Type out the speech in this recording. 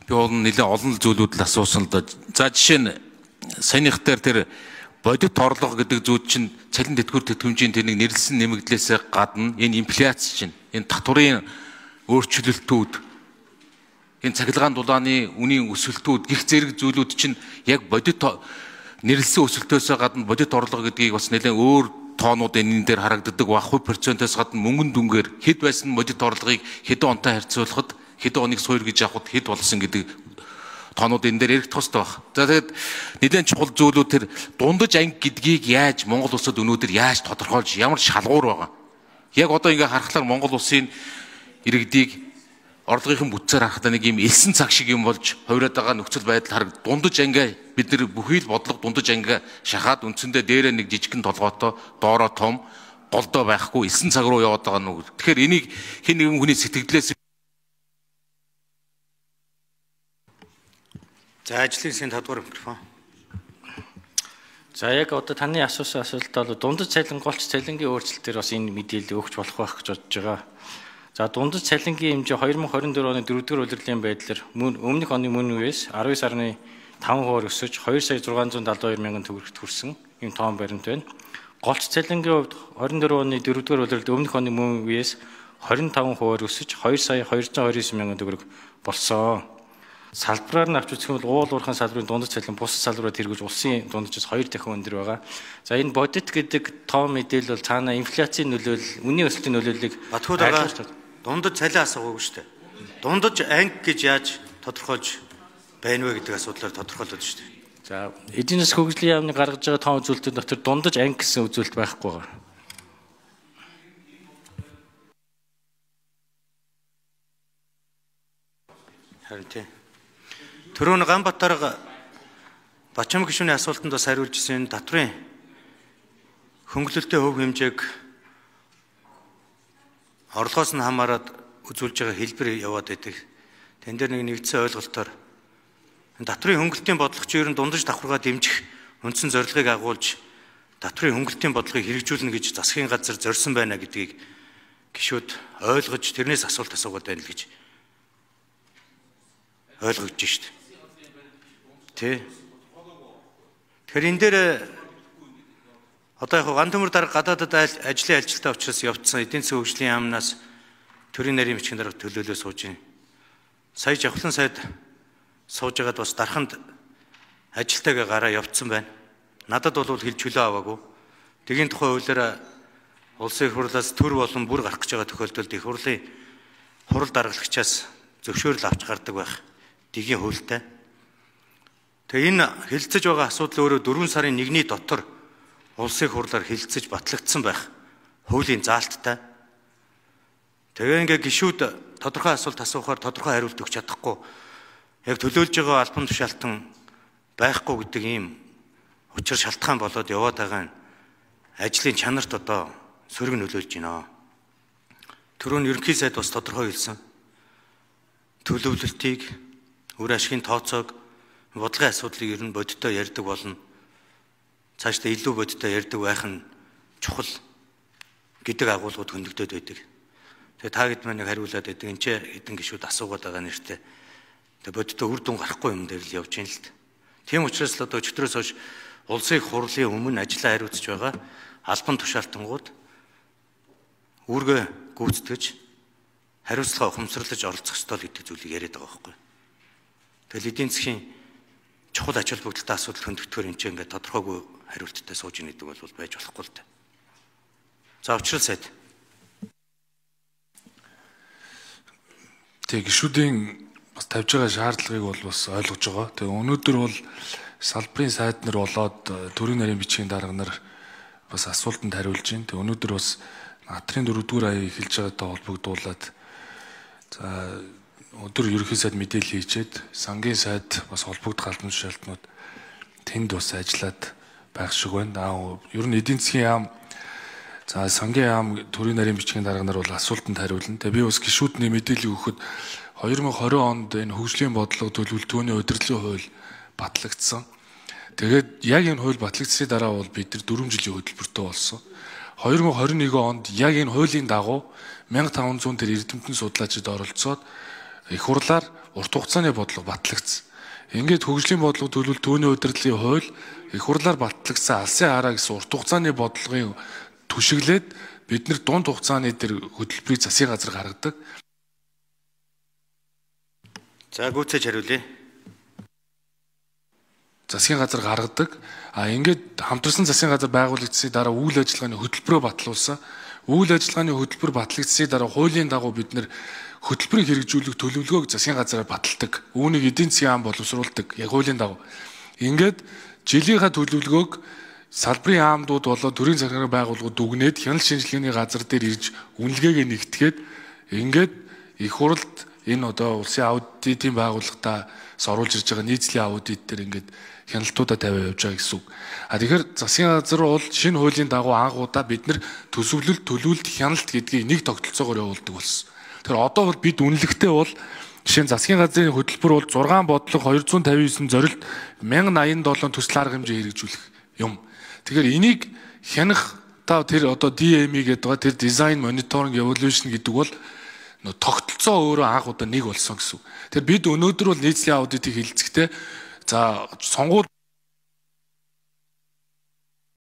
Би бол нэлээд олон зүйлүүд л асуусан л да. За жишээ нь саяных дээр тэр бодит орлого гэдэг зүйл чинь цалин тэтгэвэр тэтгэмжийн тэр нэг нэрлсэн нэмэгдлээсээ гадна энэ инфляц чинь, энэ татварын өөрчлөлтүүд, энэ цахилгаан дулааны үнийн өсөлтүүд гих зэрэг зүйлүүд чинь яг бодит нэрлсэн өсөлтөөсөө гадна бодит орлого гэдгийг бас нэлээд өөр тоонууд энэ дээр харагддаг ба хувь процентоос гадна мөнгөн дүнгээр хэд байсан бодит орлогыг хэдэн онтой харьцуулахад хэдэн оныг суур гэж авахд хэд болсон гэдэг тоонууд энэ дээр яригдах хэрэгтэй баг. За тэгээд нэлээд чухал зүйлүүд тэр дундаж анги гэдгийг яаж Монгол улсад өнөөдөр яаж тодорхойлж ямар шалгуур байгаа. Яг одоо ингээ харахлаар Монгол улсын иргэдийг орлогын бүтцээр харахад нэг юм элсэн цаг шиг юм болж хувираад байгаа нөхцөл байдал харагд. Дундаж анги бид нар бүхий л бодлого дундаж анги шахаад үндсэндээ дээрээ нэг жижигхэн толгойтой доороо том голдоо байхгүй элсэн цаг руу яваад байгаа нүг. Тэгэхээр энийг хэн нэгэн хүний сэтгэлдээс. За ажлын хэсгийн 5 дугаар микрофон. За яг одоо таны асуусан асуулт бол дундаж цалин голч цалингийн өөрчлөлтөөр бас энэ мэдээлэл өгч болох байх гэж бодож байгаа. За дундаж цалингийн хэмжээ 2024 оны 4-р улирлын байдлаар өмнөх оны мөн үеэс 19.5% өсөж 2 сая 672 мянган төгрөгт хүрсэн ийм тоон баримт байна. Голч цалингийн хувьд 24 оны 4-р улиралд өмнөх оны мөн үеэс 25% өсөж 2 сая 229 мянган төгрөг болсон. Салбараар нь авч үзэх юм бол уул уурхайн салбарын дундаж цалин бусад салбараар тэргүүлж улсын дунджаас 2 дахин өндөр байгаа. За энэ бодит гэдэг тоон мэдээлэл бол цаана инфляцийн нөлөөлөл, үнийн өсөлтийн нөлөөллийг Батхууд байгаа. Дундаж цалин асуугаагүй шүү дээ. Дундаж анги гэж яаж тодорхойлж байна вэ гэдэг асуудлаар тодорхойлоод шүү дээ. За эдийн засгийн хөгжлийн яамны гаргаж байгаа тоон үзүүлэлтүүд дотор дундаж анги гэсэн үзүүлэлт байхгүй байгаа. Харин тийм. Түрүүн Ганбаатар Бачим гишүүний асуултанд бас хариулж ирсэн татврын хөнгөлөлтийн хөв хэмжээг орлогоос нь хамаарат үзүүлж байгаа хэлбэр яваад байдаг. Тэн дээр нэг нэгдсэн ойлголтоор татврын хөнгөлтийн бодлого чинь ер нь дундаж давхаргаа дэмжих үндсэн зорилгыг агуулж татврын хөнгөлтийн бодлогыг хэрэгжүүлнэ гэж засгийн газар зорьсон байна гэдгийг гишүүд ойлгож тэрнээс асуулт асуугаад байна л гэж ойлгож шít. Тэ. Тэгэхээр энэ дээр одоо яг Гантөмөр дарга гадаадад ажлын ажилтаа учраас явцсан эдийн засгийн хөгжлийн яамнаас төрийн нарийн бичгийн дарга төлөөлөө сууж байна. Сая Жавхлан сайд сууж байгаад бас дарханд ажилтайгаа гараа явцсан байна. Надад бол хэл чөлөө аваагүй. Тэгийн тухай хуулиараа улсын их хурлаас төр болон бүр гарах гэж байгаа тохиолдолд их хурлын хурал даргалагчаас зөвшөөрөл авч гардаг байх. Тэгийн хуультай. Тэгээ энэ хэлэлцэж байгаа асуудал өөрөө 4 сарын 1-ний дотор улсын хурлаар хэлэлцэж батлагдсан байх хуулийн заалттай. Тэгээ ингээ гишүүд тодорхой асуулт асуухаар тодорхой хариулт өгч чадахгүй яг төлөөлж байгаа албан тушаалтан байхгүй гэдэг ийм учир шалтгаан болоод яваад байгаа нь ажлын чанарт одоо сөрөг нөлөөлж байна. Түрүүн ерөнхий сайд бас тодорхой хэлсэн. Төлөвлөлтийг, үр ашигын тооцоог, бодлогын асуудлыг ер нь бодиттой ярьдаг болно. Цаашдаа илүү бодиттой ярьдаг байх нь чухал гэдэг агуулгууд хөндөгдөд байдаг. Тэгээ та хэд маань нэг хариулаад байдаг. Энд ч хэдэн гишүүд асуугаад байгаа нэртэй. Тэгээ бодиттой үр дүн гарахгүй юм дээр л явж байна л д. Тийм учраас л одоо өчтөрөөс хойш улсын их хурлын өмнө ажлаа хариуцж байгаа албан тушаалтангууд үүргээ гүйцэтгэж хариуцлага ухамсарлаж оролцох ёстой л гэдэг зүйлийг яриад байгаа байхгүй. Тэгэл эдийн засгийн чухал ач холбогдолтой асуудал хөндөгдөхөөр энэ ч ингээд тодорхойгүй хариулттай сууж ийн гэдэг бол байж болохгүй л дээ. За учрал сайд. Тэг гишүүдийн бас тавьж байгаа шаардлагыг бол бас ойлгож байгаа. Тэгээ өнөөдөр бол салбарын сайд нар болоод төрийн нарийн бичгийн дарга нар бас асуултанд хариулж байна. Тэгээ өнөөдөр бас натрын 4-р аяа эхэлж байгаатай холбогдуулаад за өдөр ерөнхий сайд мэдээлэл хийчээд сангийн сайд бас холбогдох албан тушаалтнууд тэнд бас ажиллаад байх шиг байна. Ер нь эдийн засгийн яам за сангийн яам төрийн нарийн бичгийн дарга нар бол асуултанд хариулна. Тэгээ би бас гишүүдний мэдээлэл өгөхөд 2020 онд энэ хөгжлийн бодлого төлөвлөлтөөний удирдлын хууль батлагдсан. Тэгээд яг энэ хууль батлагдсны дараа бол бид нар 4 жилийн хөтөлбөртэй болсон. 2021 онд яг энэ хуулийн дагуу 1500 тэр эрдэмтэн судлаачид оролцоод Их хурлаар урт хугацааны бодлого батлагдсан. Ингээд хөгжлийн бодлого төлөвлөлт түүний удирдлалын хууль их хурлаар батлагдсан алсын хараа гэсэн урт хугацааны бодлогын түшиглээд бид нэр дунд хугацааны тэр хөтөлбөрийг засгийн газар гаргадаг. За гүйцээж хариулъя. Засгийн газар гаргадаг. А ингээд хамтарсан засгийн газар байгуулагдсаны дараа үйл ажиллагааны хөтөлбөрөө батлуулсан. Үйл ажиллагааны хөтөлбөр батлагдсаны дараа хуулийн дагуу бид нэр хөтөлбөрийг хэрэгжүүлэх төлөвлөгөөг засгийн газараар баталдаг. Үүнийг эдийн засгийн яам боловсруулдаг. Яг хуулийн дагуу. Ингээд жилийнхаа төлөвлөгөөг салбарын яамдууд болоод төрийн захиргааны байгууллагууд дүгнээд хяналт шинжилгээний газар дээр ирж үнэлгээгээ нэгтгээд ингээд их хурлд энэ одоо улсын аудитын байгууллагатаас оруулж ирж байгаа нийцлийн аудит дээр ингээд хяналтуудаа тавиа явж байгаа гэсэн үг. А тэгэхээр засгийн газар бол шинэ хуулийн дагуу анх удаа бид нар төсөвлөлт, төлөвлөлт, хяналт гэдгийг нэг тогтолцоогоор явуулдаг болсон. Тэгэхээр одоо бол бид үнэлэхдээ бол жишээ нь засгийн газрын хөтөлбөр бол 6 бодлого 259 зорилт 1087 төсөл арга хэмжээ хэрэгжүүлэх юм. Тэгэхээр энийг хянах та тэр одоо DME гэдэг байгаа тэр design monitoring evaluation гэдэг бол тогтолцоо өөрөө анх удаа нэг болсон гэсэн үг. Тэгэхээр бид өнөөдөр бол нийцлийн аудитыг хэлэлцэхдээ за сонгуул